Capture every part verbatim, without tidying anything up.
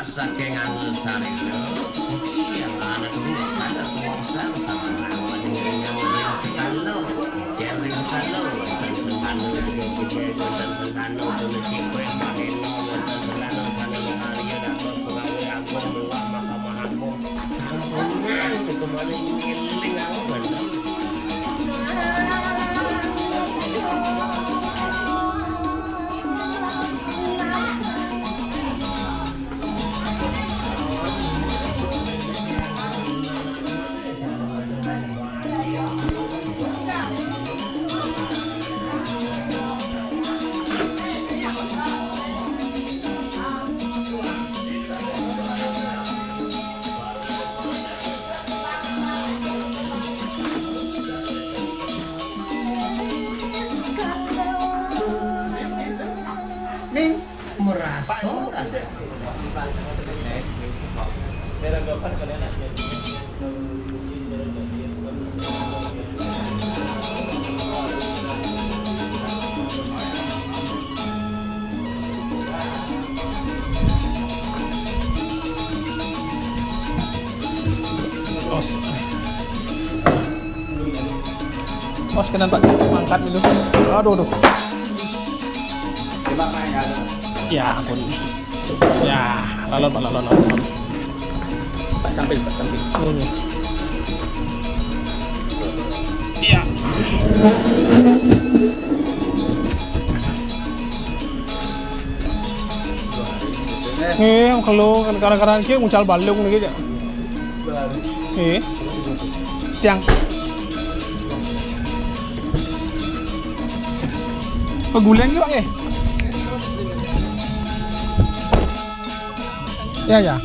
Saking anu sarila, suci yang ana tulis, kada tuwaksan sama nama dengan yang sekalo, cering sekalo, wonten sentana gede, wonten sentana tulis kue, paneno, wonten sentana sana maharia, dapat pegawai agung, luar mahkamah agung. Sampunang itu maling ngiling aku, bener. Ning, merasa rasa. Os. Os, kena tak mangkat itu. Aduh, aduh. Ya, ampun. Ya, lalon, Pak, lalon, lalon. Pak, samping, Pak, samping. Oh, iya. Iya. Eh, kalau kadang-kadang ki nguncal balung lagi aja. Eh. Tiang. Peguling ki, Pak, eh. Ya, ya.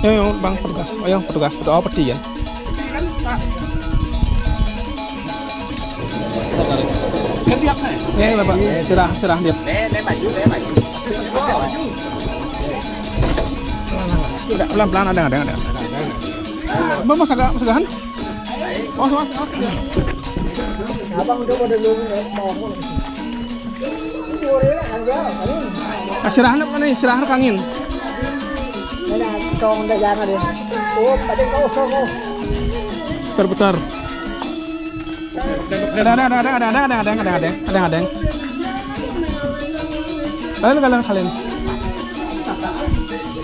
Ayo, Bang, petugas. Ayo, petugas. Petugas apa dia? Ini, Bapak. Sirah, sirah dia. Udah, pelan-pelan, ada, ada, ada. Bang, Mas, agak, Mas, agahan. Mas, Mas, Mas. Abang udah pada dulu, ya, mau. Ah, sirah anak mana? Sirah anak angin. Mana? Tong, udah jangan, ya. Oh, pada kau, kau, kau. Putar-putar. Ada, ada, ada. Kalian, kalian, kalian.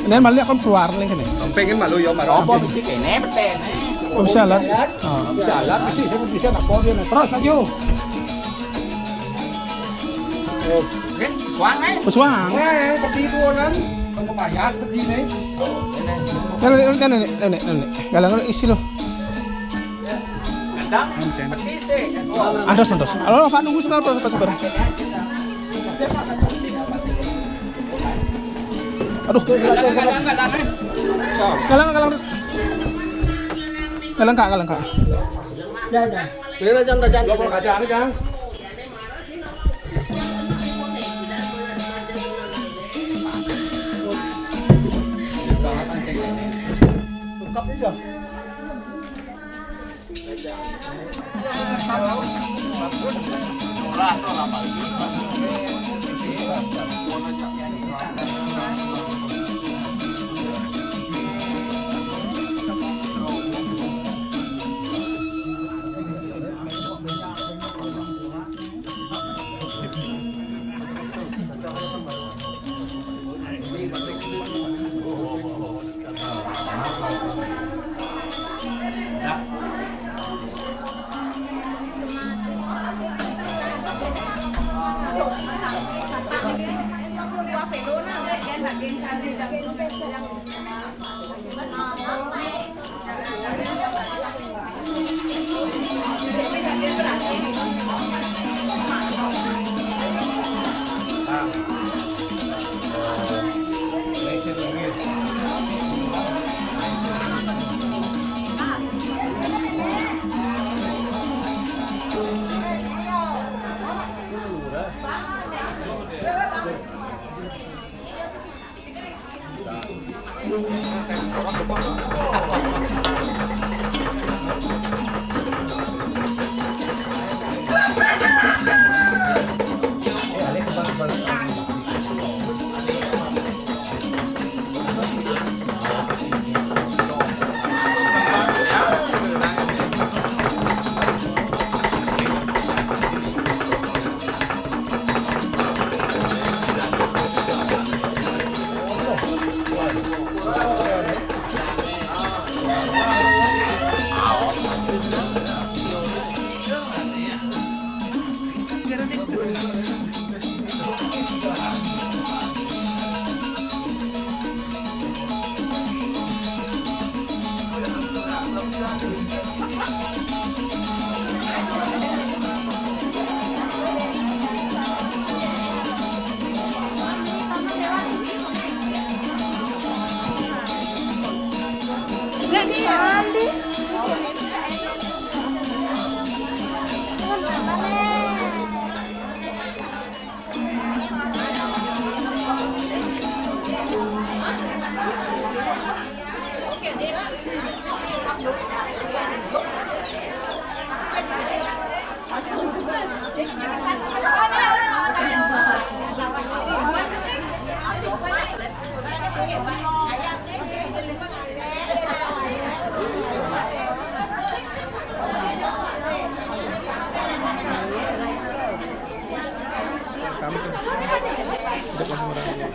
Ini malu akan keluar nih, kene. Pengen malu ya, Maro. Apa mesti kene, beten? Oh, bisa lah. Oh. Bisa lah, bisa, bisa, bisa, nak, dia, terus laju. Oke, suang, eh. Suang. Eh, seperti itu, kan. Kamu payah seperti ini. Kalau, kalau, kan, nenek, nenek, nenek. Kalau, kalau isi loh. Gendang, peti sik. Antos, antos. Halo, Pak, nunggu sebentar, Pak, sebentar. Aduh. Galang, galang. Galang, Kak, galang, Kak. Ya, udah. Ini jangan, jangan. Ada, ada, Kang. Lengkap juga.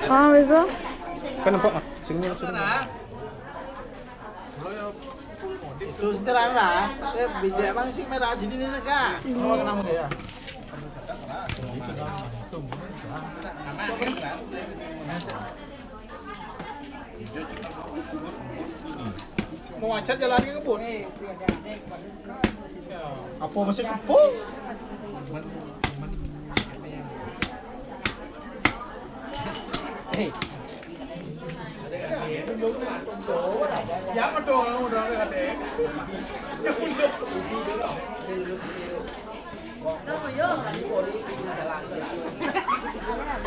Ah, bisa? Kan nampak, Mak. Sini, sini. Itu sederhana, eh, beda bang sih merah jadi ini enggak? Oh, kenapa dia? Mau macet jalan ke kebun. Apa masih kebun? Hei.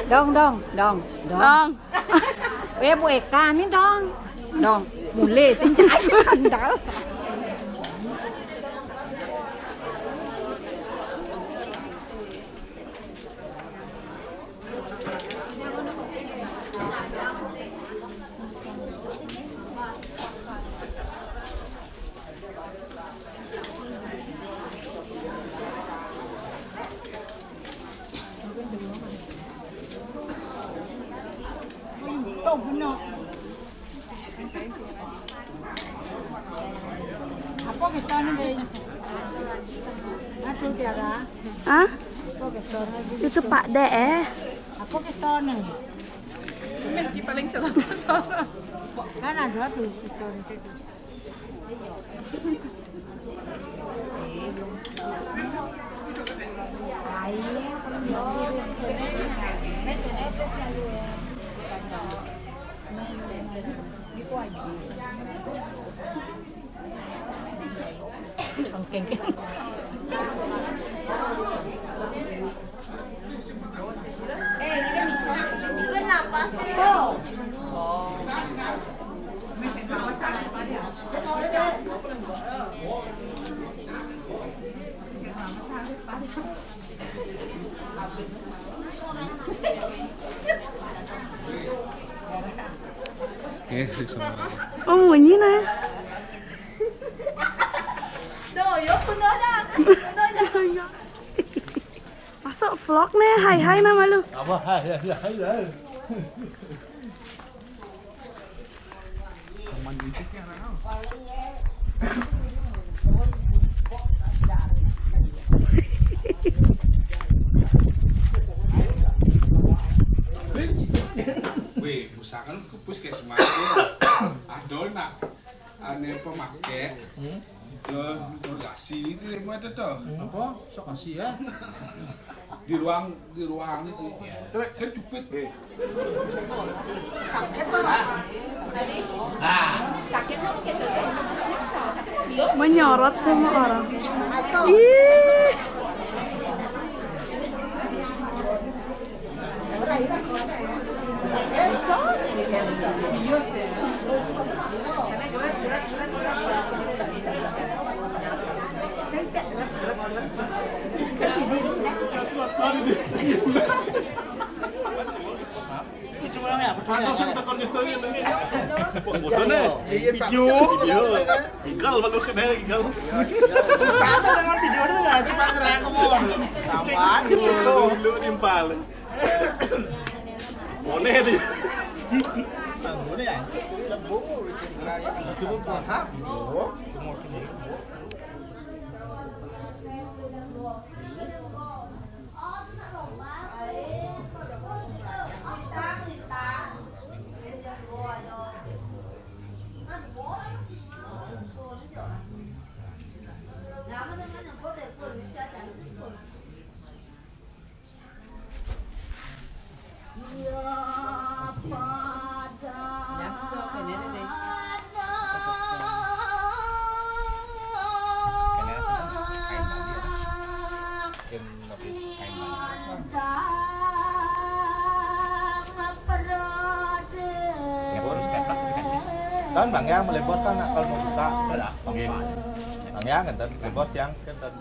Dong, dong, dong, dong. Dong. Weh, Bu Eka ni dong. Dong, mulai sing jahit sandal. Hah? Itu Pak Dek, eh? Apa kita nih? Mesti paling selama. Kan ada tuh kita nih. Eh, sama. Oh, bunyi nah. Masuk vlog nih, hai hai nama lu. Apa? Hai, hai, hai, hai. Wih, usahakan ke puskesmas. Ada nak, ane pemakai. Hmm? Ke lokasi ini, rumah itu tuh. Apa? Sok kasih ya. Di ruang, di ruang itu. Trek, kan cupit. Menyorot sama orang. Ih. Video. Video. Tinggal malu kena tinggal. Sama dengan video tu lah, cuma ngerangkul. Sama aja tu. Lu, lu timpal. Moneh tu. Moneh ya? Itu pun paham. Oh. Kan Bang ya, melebot kan kalau mau buka. Oke. Bang ya, ngenten, lebot yang ngenten.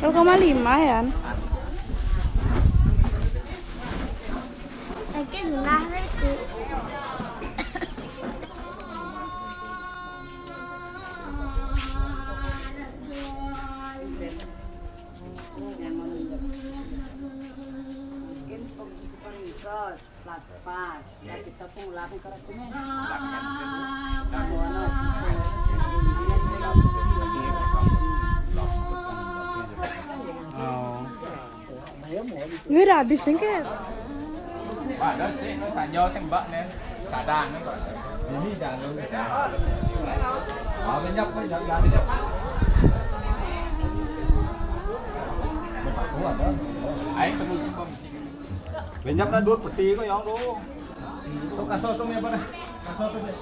Nol koma lima ya. Lagi lah itu. Mungkin pengikut. Pas, pas. Kasih tepung lapang keras ini. Oh. Ini udah habis ini kayak. Ada sih, sanjo sing mbak nih. Kadang. Ini jangan. Ah, banyak, banyak, banyak. Ayo, terus. Benjam na dua peti ko yang tu. Tu kasar tu yang mana? Kasar tu deh.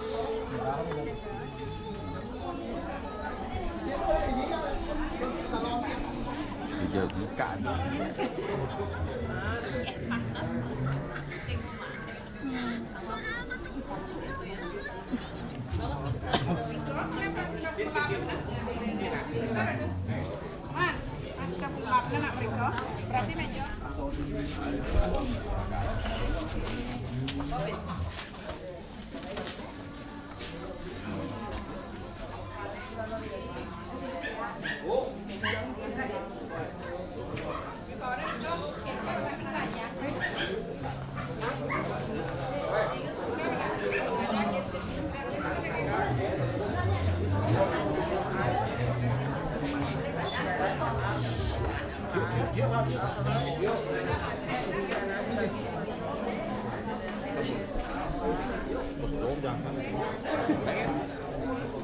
Tiga ikan.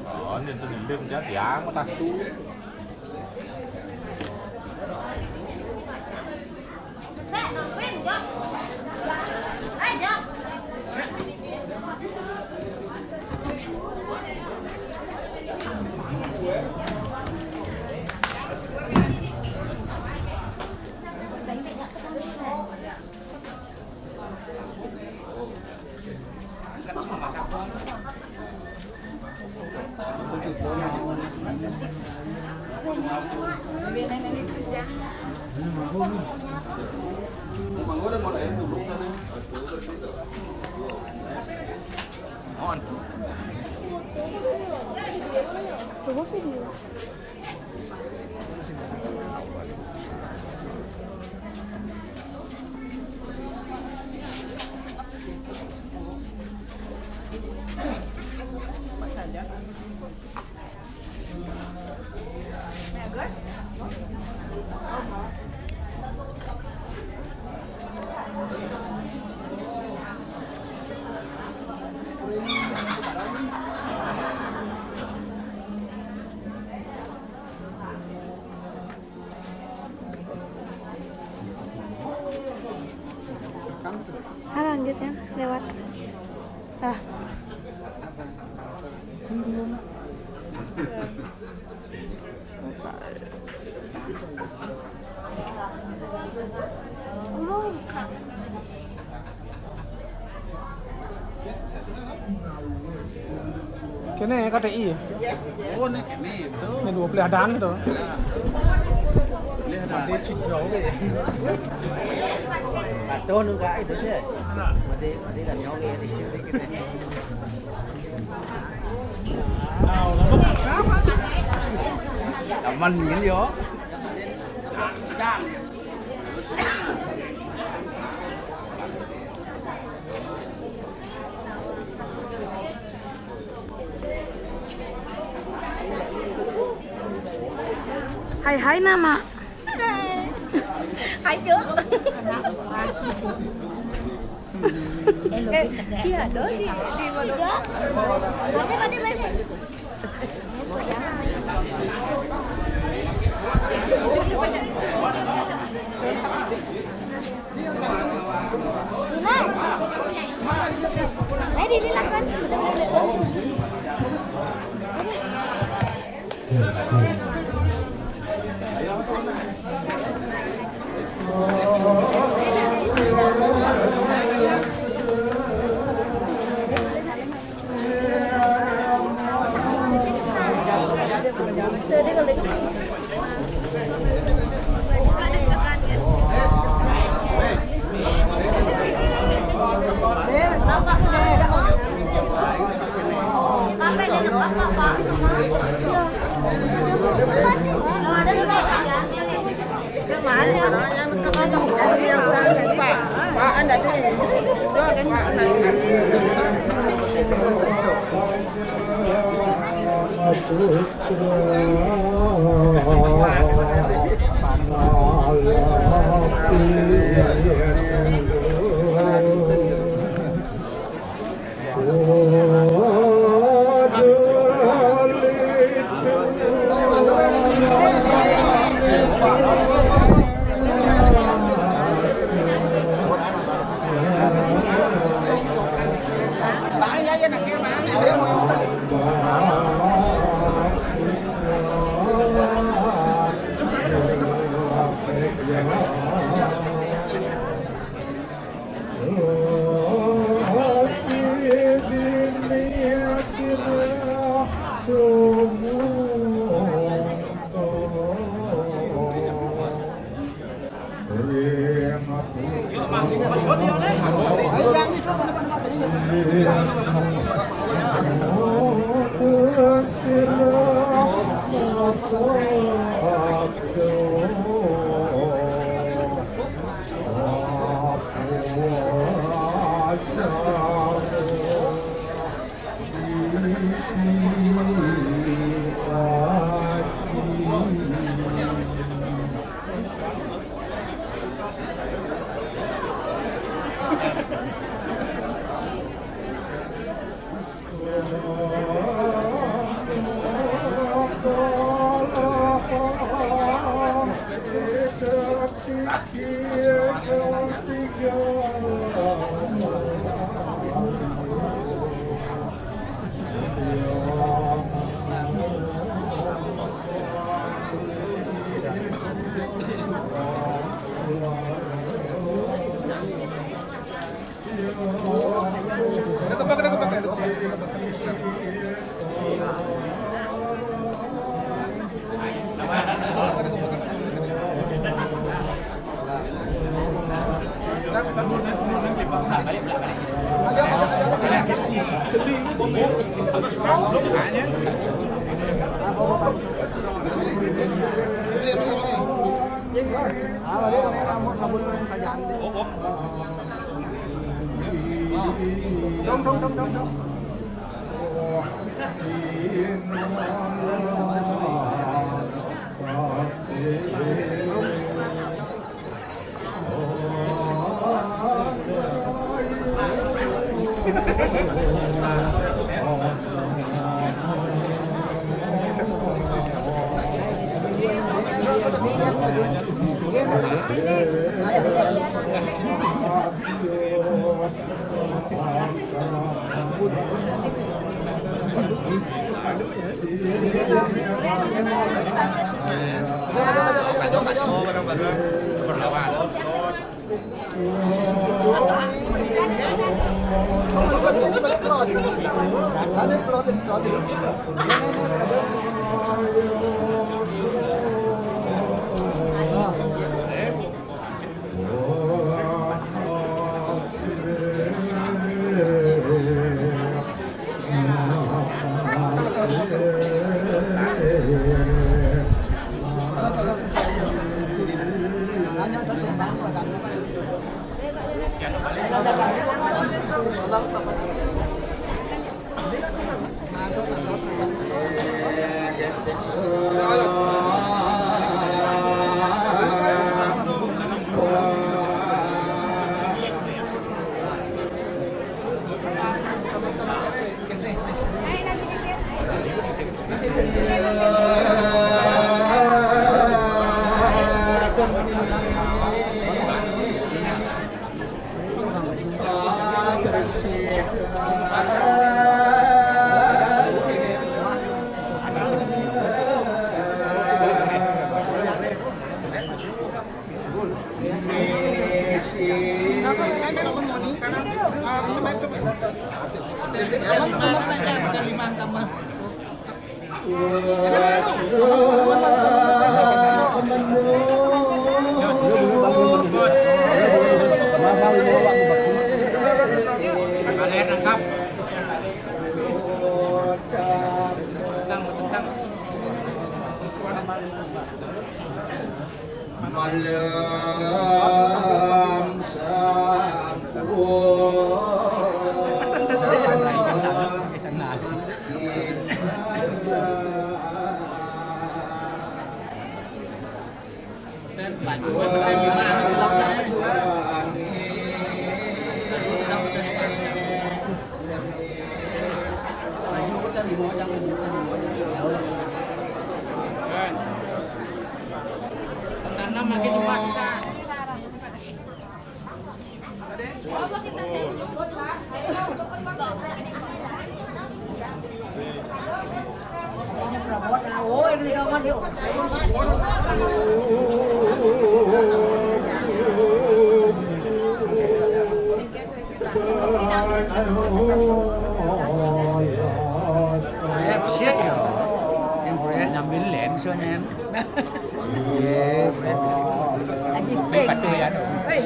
Oh, ini tu hilir dia, tiang mata tu. Coba video. Ah, lanjut ya, lewat. Ah. Kene K T I ya? Oh, ini kene itu. Ini dua puluh dan itu. Ada si jauh ya. Atau nunggu itu sih. Mati, mati kan jauh ya di sini kene. Aman gini yo. Nah, nah. Hai, hai, Mama. Hai, Cuk. Eh, Cia, tuh di, di mana? Mana, mana, mana? Dong, dong, dong, dong, dong. Sentana makin luas. Siap ya. Yang proyek nyambil lem soalnya. Iya, proyek di sini. Lagi pink. Patuh ya. Hei.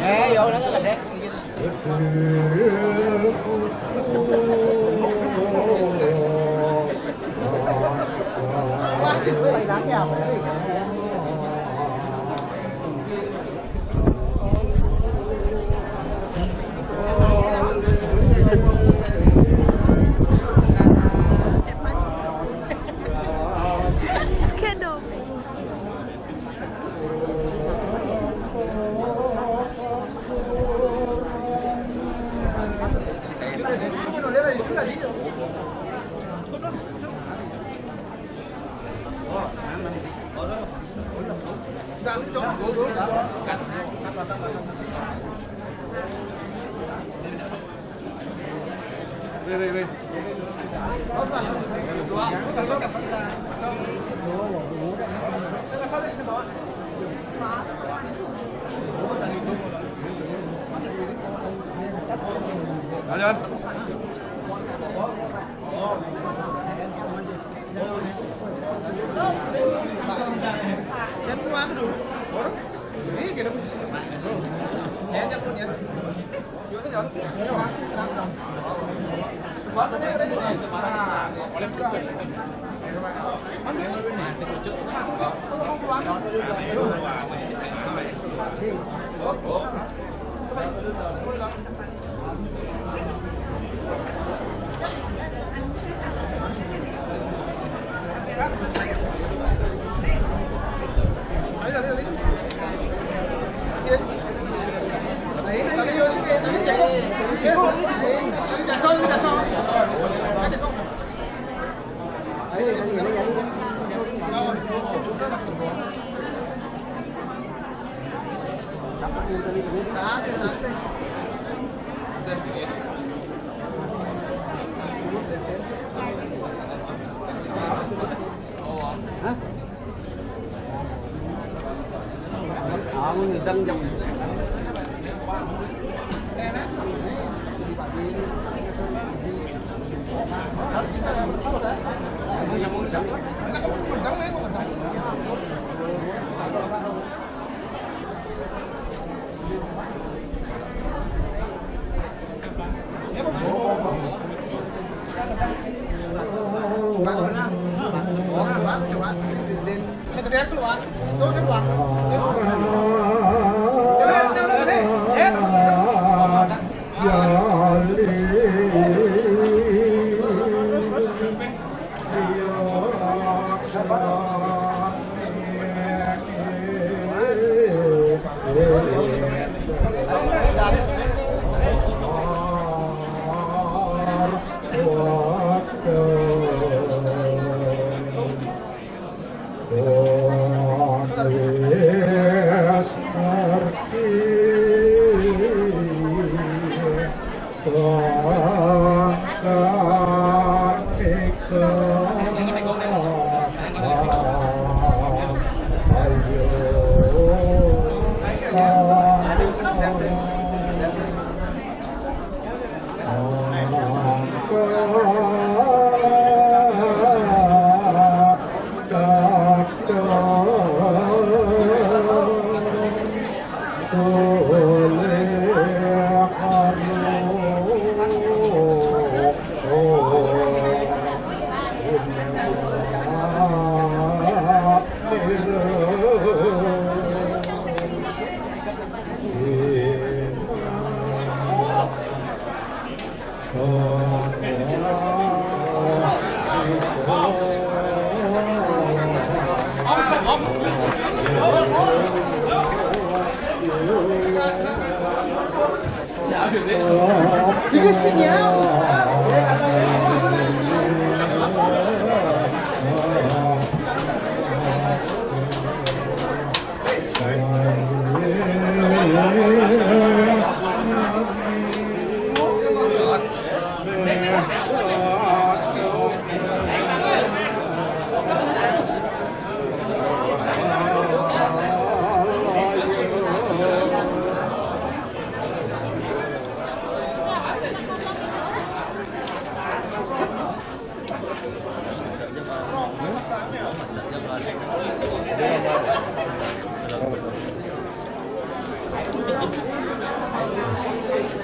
Ya, ya udah, nggak ada.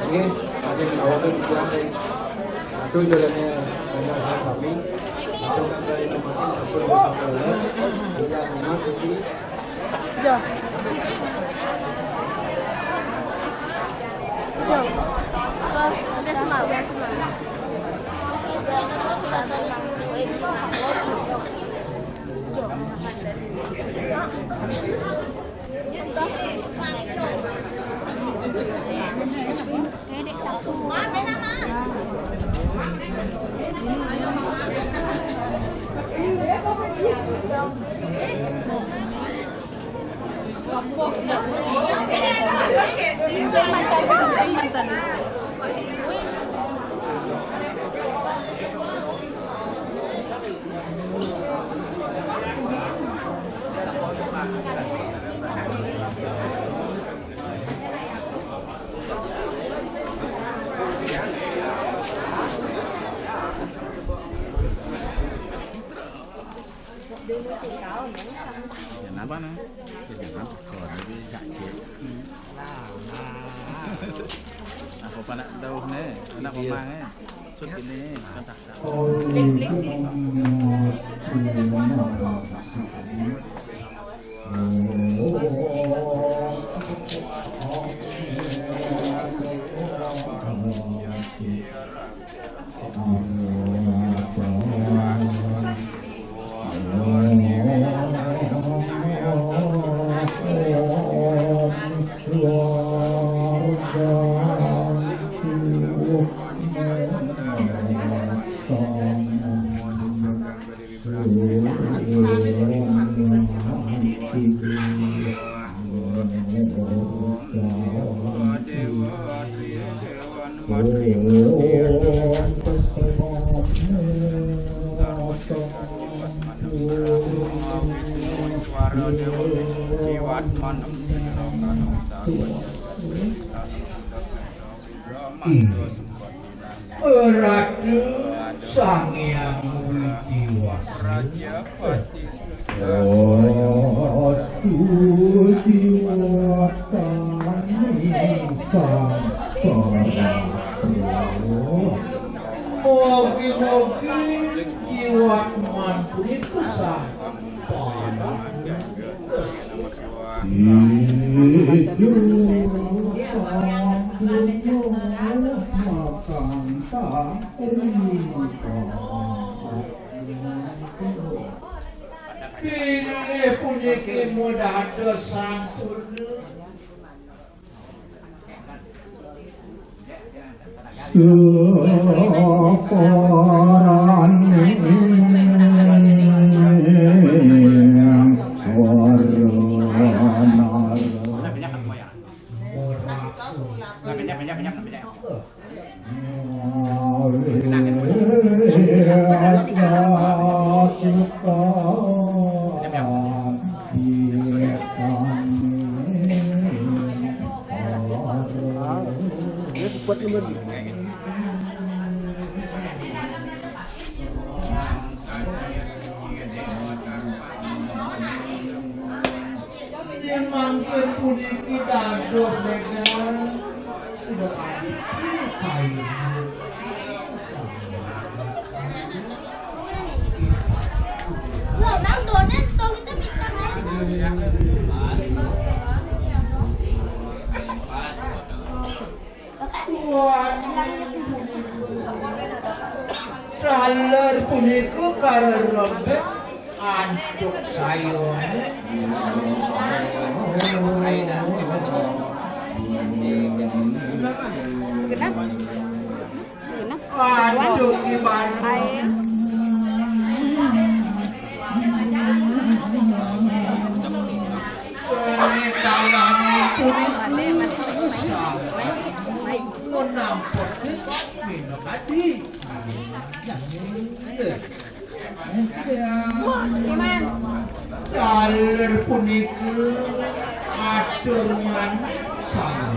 Nggih, saking awake tiyang ing aduh dalane banyak sami. Aduh kan dari teman-teman sampun wonten dalam. Yang memang iki. Ya. Ya. Udah semua, udah semua. Jangan apa nih? Jangan apa? Kalau ada di cak cek. Apa anak tahu nih? Anak omah nih. Sut ini kan tak tahu. Ratu Sang Hyang Widi Wasa. Astu diwatani Sang Prabu. Mugi-mugi jiwatman punika sampan Bilih puniki mudados sampurna. Mangkin puniki dados legan. Taler punika karerebet antuk sayone. Genep. Genep. Antuk ibadah. Ae. Mati, mati, mati, mati. Menampok minum hati. Taler punika atur manah saya.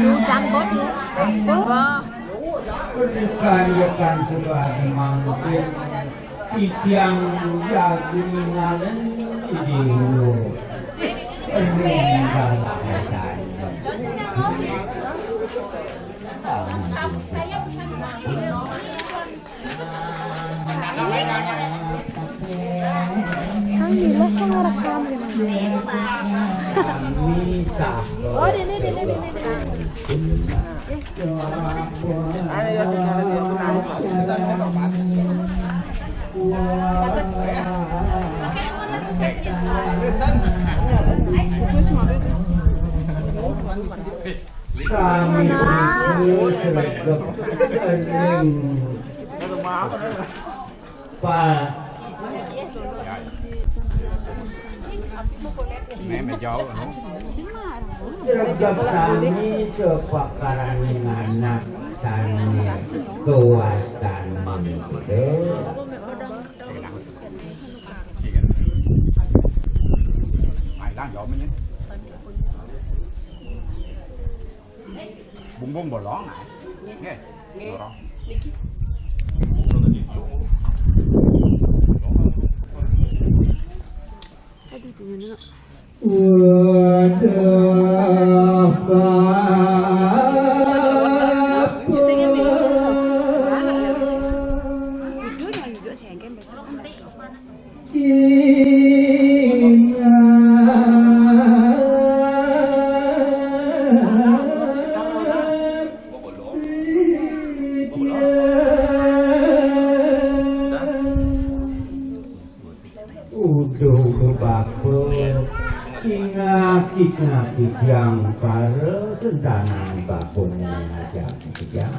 Hujan bos. Wah. Kanikan sudah mangkin. Titiang jagi ninggalin di dulu. Peninggalan saya. Kang Mila kok ngerekam gitu? Kami sah. Oh, ini, ini, ini, ini. Ayo, tinggal dia. Kami itu sregep. Pak. Nek jauh, anu. Sregep sami sepakaran anak sami kewastane. Mai lang jauh menyen. Bumbung bolong, ah. Nggih. Nggih. Lorong. Niki. Aduh, di mana? Wadah, Pak. Itu yang duduk, saya kan biasa. Uduh bapa, ingati-ngati tiang para sentanan bapa ngajak tiang.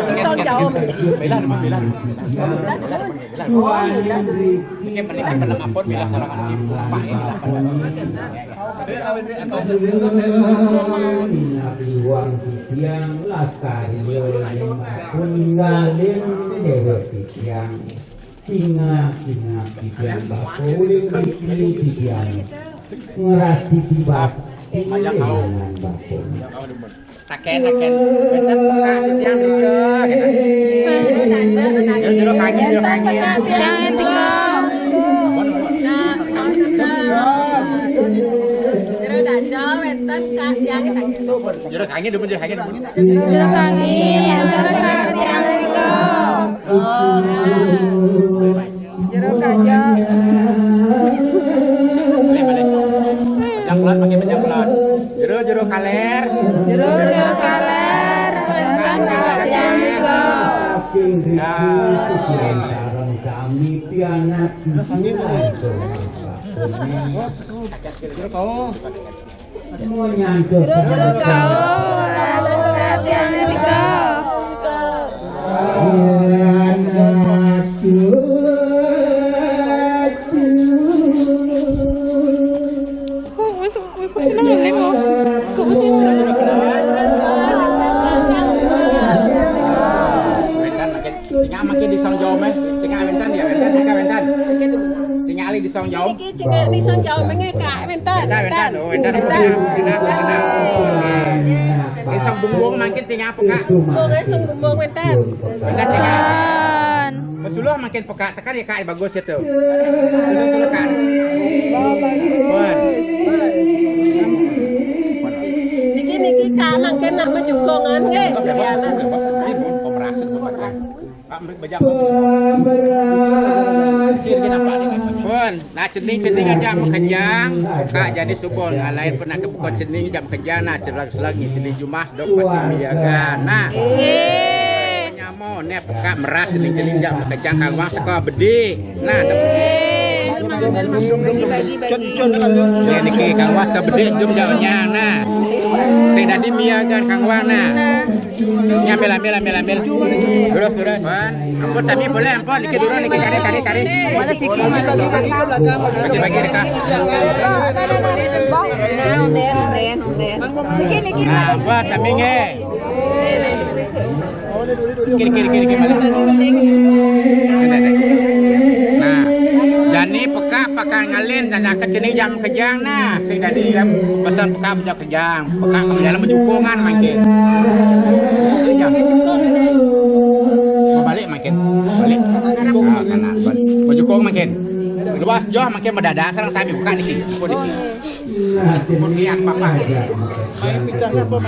Iso jauh. Milah, milah. Milah. Ini kan, ini kan menengah pun milah sarangan ibu, Pak, ini lah. Iwang titiang lastari, ninggalin dewe titiang. Tingah, tingah titiang bapa uling titi titiang. Ngeras titi bapa, tingah dengan bapa. Taken, taken. Wénten pekak titiang mrika, gitu. Jero, jero kangin, jero kangin. Titiang mrika. Jero daja wénten pekak titiang taken. Jero kangin, dumun, jero kangin, dumun. Jero kangin, wénten pekak titiang mrika. Jero kaja. Balik, balik. Pejang pelan, pakai pejang pelan. Jero, jero kaler. Jero, jero kaler. Wénten kaja nika. Nah. Sareng sami pianak. Jero kau. Jero, jero kau, lalu perhatian nika. Kok wis, wis, wis nang eling kok. Kok wis nang eling. Wénten mangkin, sing mangkin di Song Jauh meh, sing wénten ya, wénten, sing wénten. Sing ali di Song Jauh. Iki sing ali di Song Jauh meh, Kak, wénten. Wénten, wénten. Oh, wénten. Wénten, wénten. Di Song Bumbung mangkin sing apa, Kak? Bumbung, Song Bumbung wénten. Wénten, sing ali. Wénten. Mesuluh mangkin pekak sekali, Kak, bagus itu. Mesuluh, mesuluh, Kak. Pun. Niki, niki, Kak, mangkin nak majukongan nggih, sedianan. Ini pemerasan, pemerasan. Pak, bejak. Pun, nah, cening-cening aja makejang, Kak, jani suba ngalain pernah kebuka cening jam makejang, nah, celag-celag cening jumah, dok pati miaga. Nah. Nyamo, ne pekak meras cening-cening jam makejang kangwang seka bedi. Nah, dok. Cun, cun, cun. Ya, niki kangwang seka bedi, jum jauhnya, nah. Sing dadi miaga kangwang, nah. Ambil, ambil, ambil, ambil. Terus, terus. Ampun, sami boleh, ampun. Niki dulu, niki kari, kari, kari. Bagi, bagi, dekat. Nah, onden, onden, onden. Niki, niki. Nah, ampun, sami nggih. Kiri, kiri, kiri, kiri. Nah, jani pekak, pekak ngalin, jani kecening jam kejang, nah. Sing dadi, ya, pesan pekak bejak Jang, pekak kamu jalan majukongan mangkin. Jang. Mau balik mangkin. Balik. Ah, kanan. Balik. Majukong mangkin. Luas jauh mangkin mendadak sareng sami buka niki. Pun niki. Pun niat apa?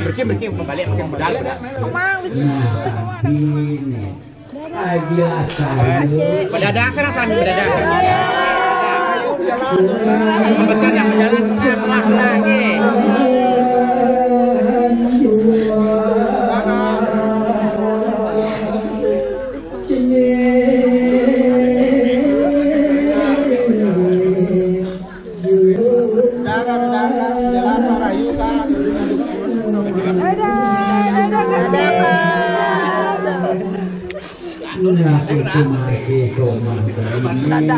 Pergi, pergi, mau balik mangkin. Balik. Kemang. Padadang sareng sami, padadang. Pemesan yang berjalan, ah, pulang, pulang, nggih. Darat, darat, jalan merayu, Kak. Dadah, dadah, dadah. Nah, itu masih somah ini.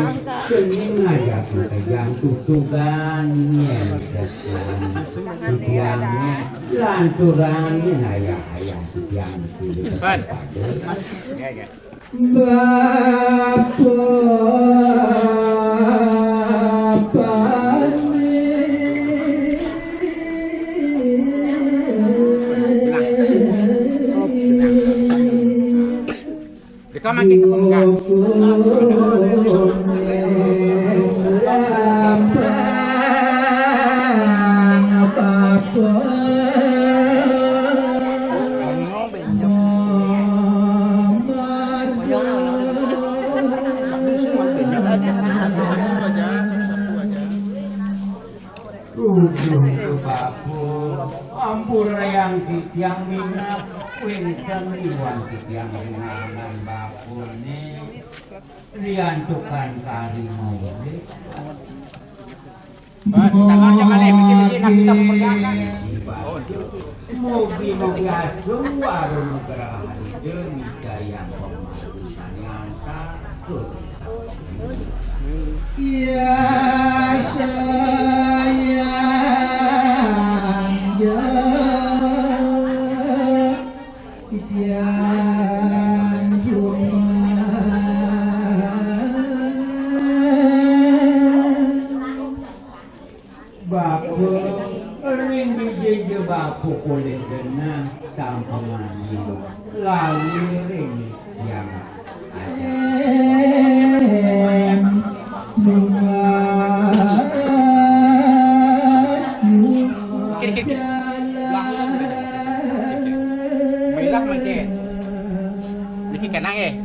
Seni ngajak makejang tutugan, nyen, sesuai. Tutugannya, lanturan, nyen, ayah, ayah, tutugan, tutugan. Bapa, bapa, Deka makin ke pemegang. Ujung ke bapa, ampun rayang titiang minab, wénten iwan titiang rinangan bapa né, riantukan kari maulid. Bos, tangan aja kali, mesti, mesti nak kita pekerjakan. Mugi-mugi asung warung gerah ida micayang pamarusan nyanta. Ya sayang, ya, ya, Bapa, ring dija bapa kulit genah, sampungan lali ring tiang. Oke, oke, oke. Lah. Mailah mangkin. Niki kenang, eh.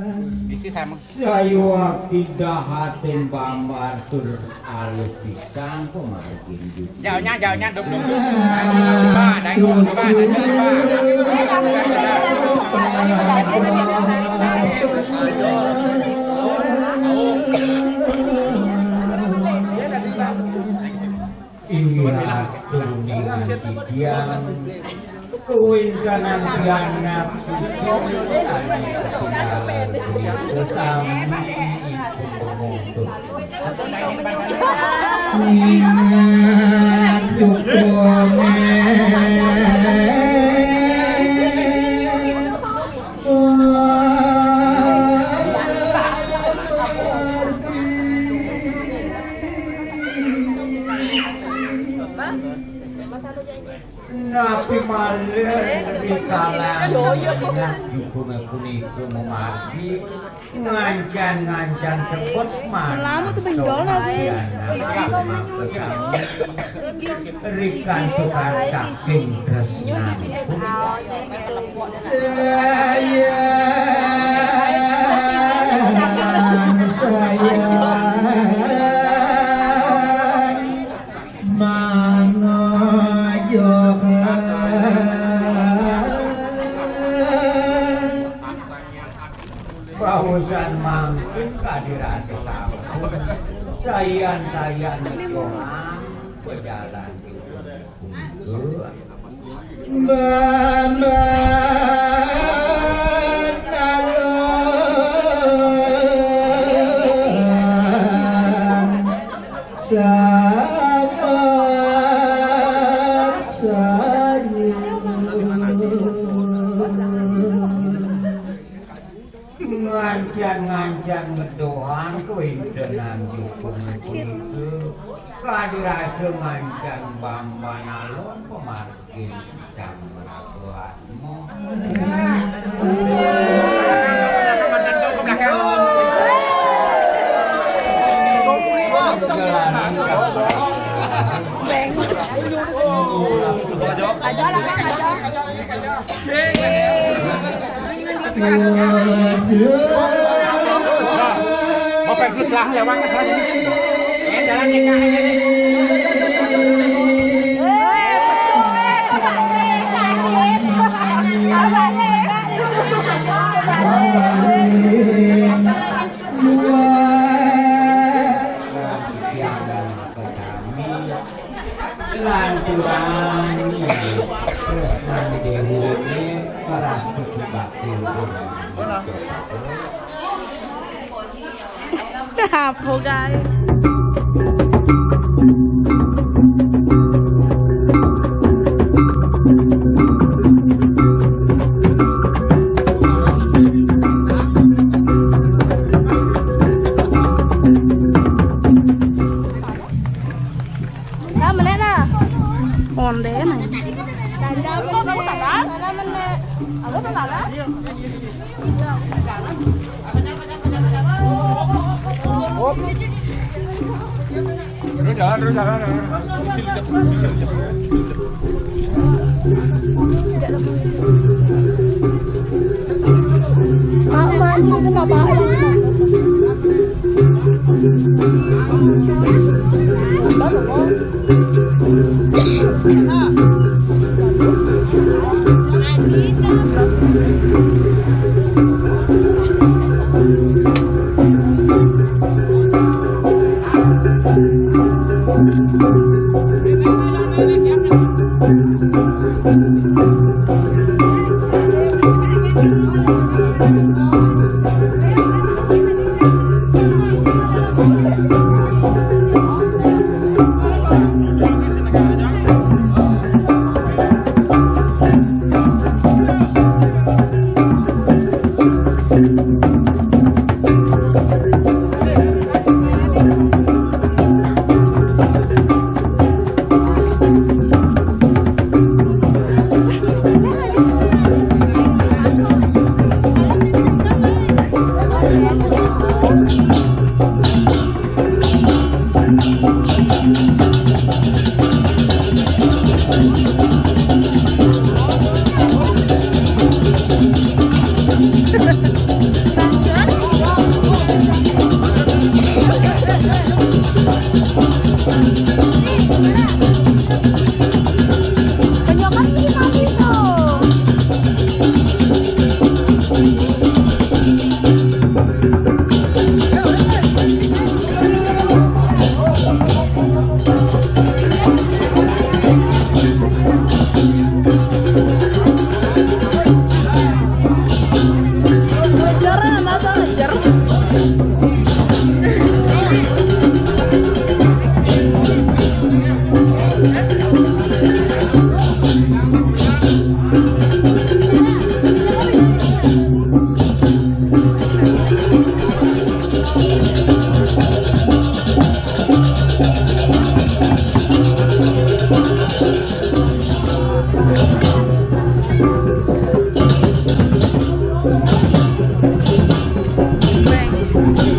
Bisi sama. Sayuwakti dahating Bambar tur alus pisan pamargin. Jauhnya, jauhnya, dum, dum, dum. Coba, dai, coba, dai, coba. Inggih Ratu, ningan titiang, kawéntenan tiang napi sané katingal punika sami ipun panuntut. Ningan cukup. Napi malih risalah tengah jukung punika mamargi ngancan-ngancan sebet manah. Lama tuh benjol nasi. Rikan tukar saking tresnanipun. Sayang, sayang. Mangajak. Baosan mangkin kadi rasa sampun. Sayan-sayan nyoan pejalan. Bamban alon. Sabar sayu. Ngancan-ngancan ngedohan kawéntenan jukung punika. Kadi rasa ngancan Bamban alon pamargi. Lanturan tresnan déwéné, paras bakti. Apa, guys? Nah, menék nah. Ondé nah. Mana menék? Apa salah? Terus jalan, terus jalan. Pak, mandi ke bapak.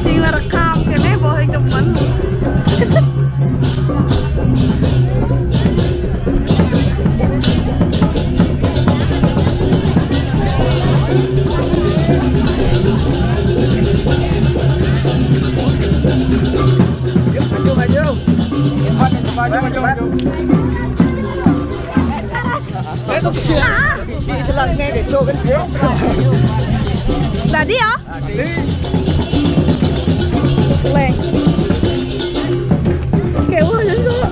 Sing rekam kene boleh demen. Maju, maju, maju, maju, maju. Isi selangnya gitu kan sih. Tadi ya? Tadi. Leng. Oke, wah, jadi dulu.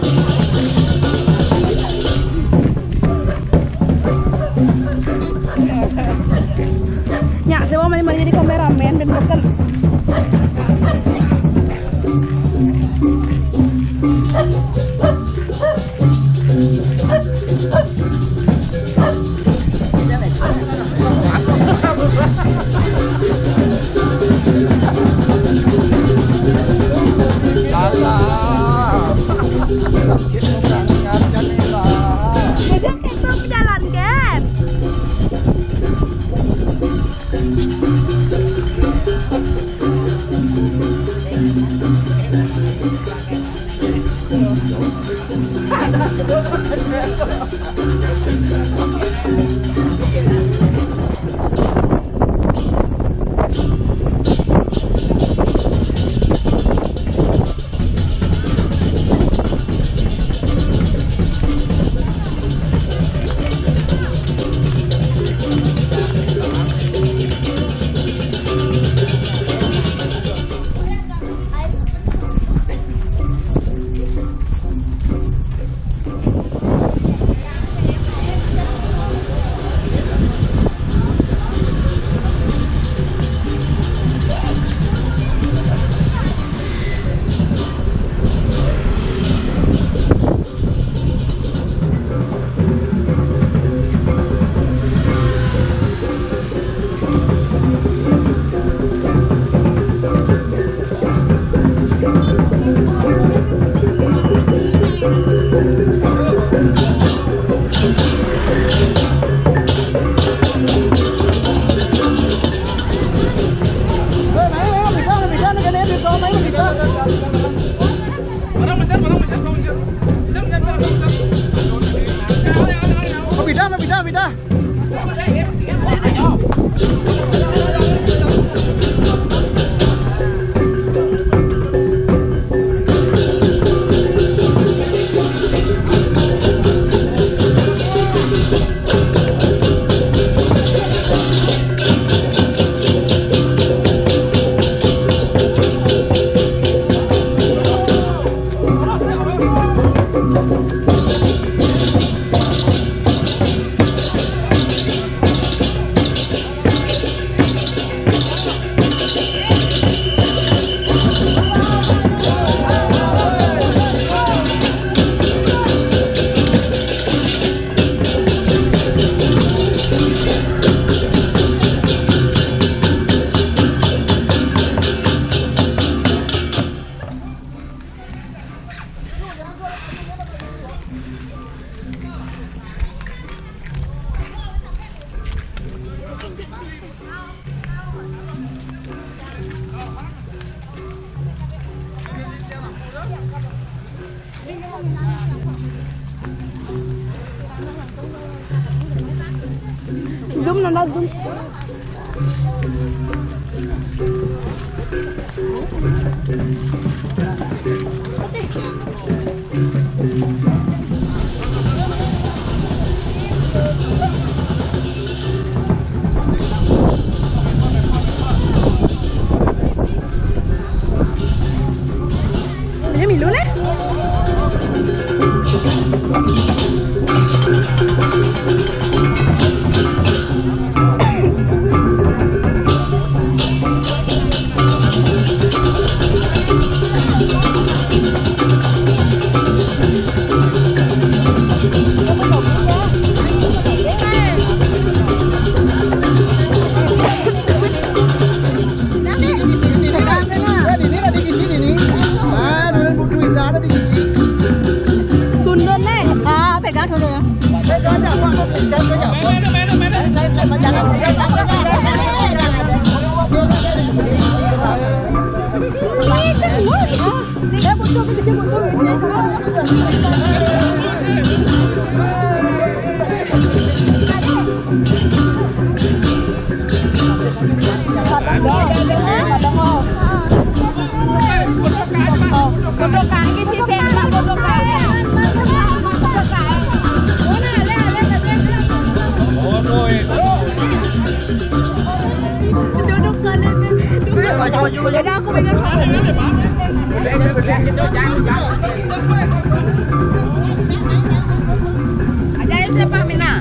Nya, saya mau main-main jadi kameramen dan bukan. Alah. Ngajak kita berjalan, kan? Pindah, pindah, pindah. Zoom na, na, zoom. Ini milu ne? Tundun, Nek. Ah, pegang dulu ya. Ini semua. Dia butuh ke sini, butuh ke sini. Duduk kalian. Udah, aku pegang. Aja ya, siapa, Mina?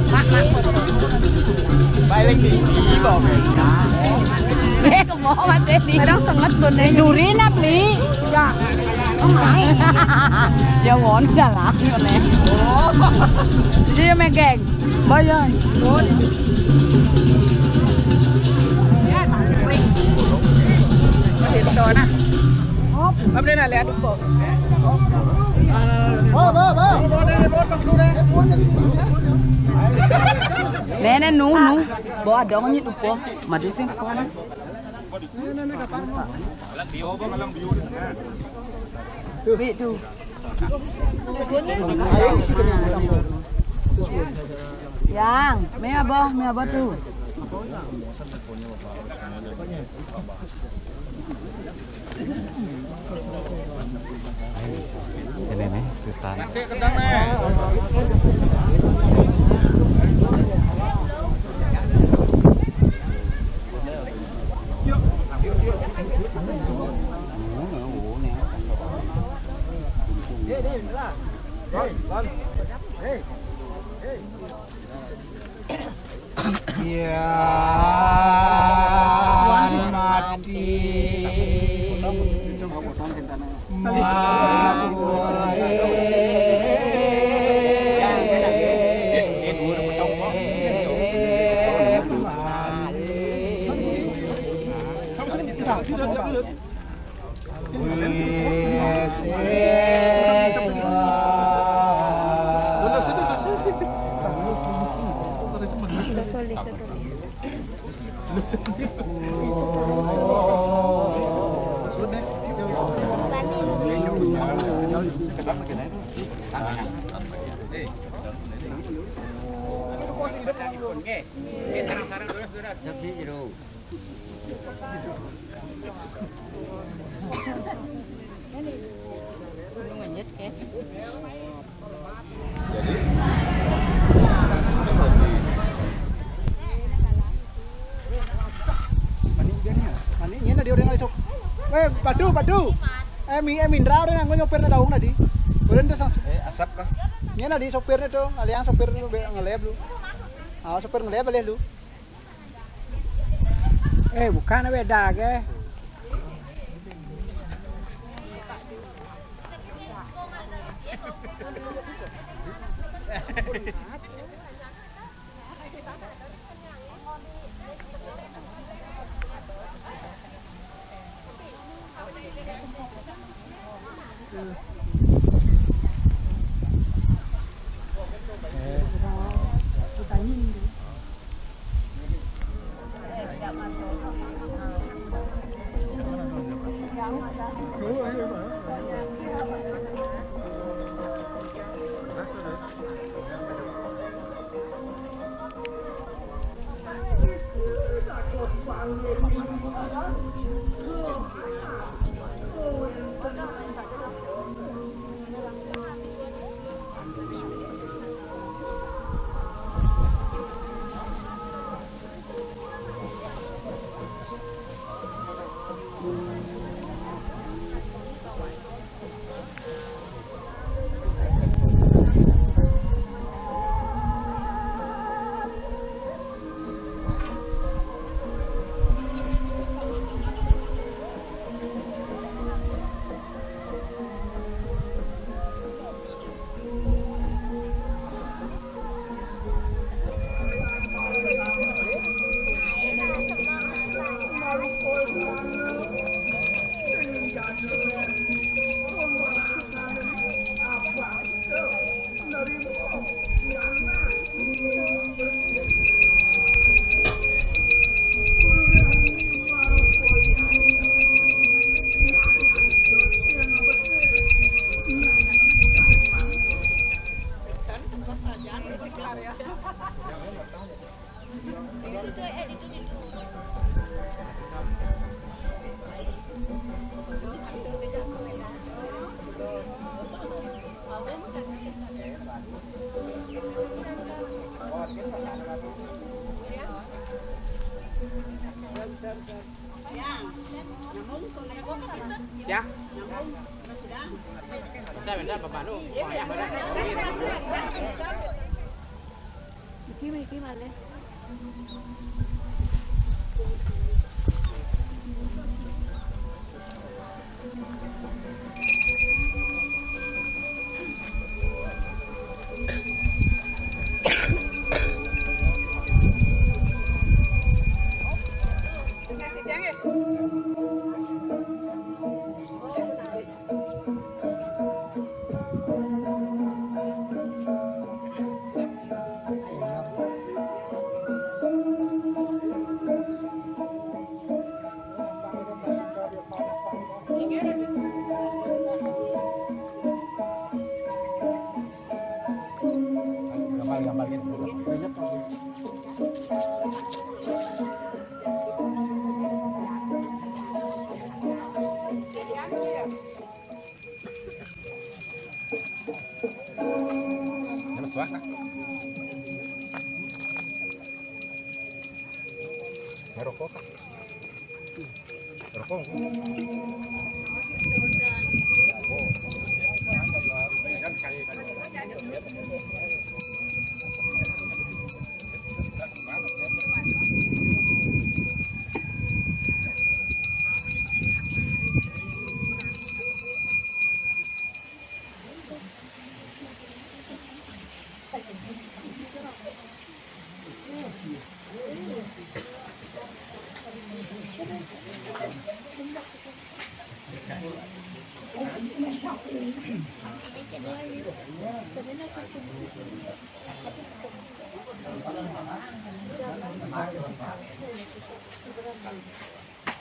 Mak, mak, foto. Balik tinggi, bawa mereka. Eh, ke bawah, Mas Dedi. Kadang senget, Bun, eh. Duri, nak, beli. Ya. Oh, my. Ya, won, jalan, ngene. Oh. Jadi, ya, megeng. Bayar. Masih itu, nah. Apa dia nak lihat, Bun? Nene, nu, nu. Bawa dong ni dupo. Madu sing kuana. Tu, bi, tu. Yang, me abo, me abo tu. Ini nih, hutan. Kian mati. Jadi, ini masih Panik dia nih. Panik, ini ada orang ngalih sop. Weh, Badu, Badu. Eh, mi, eh, Mindra orang yang nyopir na daung tadi. Boleh ntas langsung. Eh, asap kah? Ini tadi sopirnya tuh, ngaliang sopir tuh, be-, ngelep lu. Ah, sopir ngelep boleh lu. Eh, bukan beda ke. Iki, iki malih. Gambar, gambar gitu. Lemes banget. Ngerokok, Kak. Ngerokok.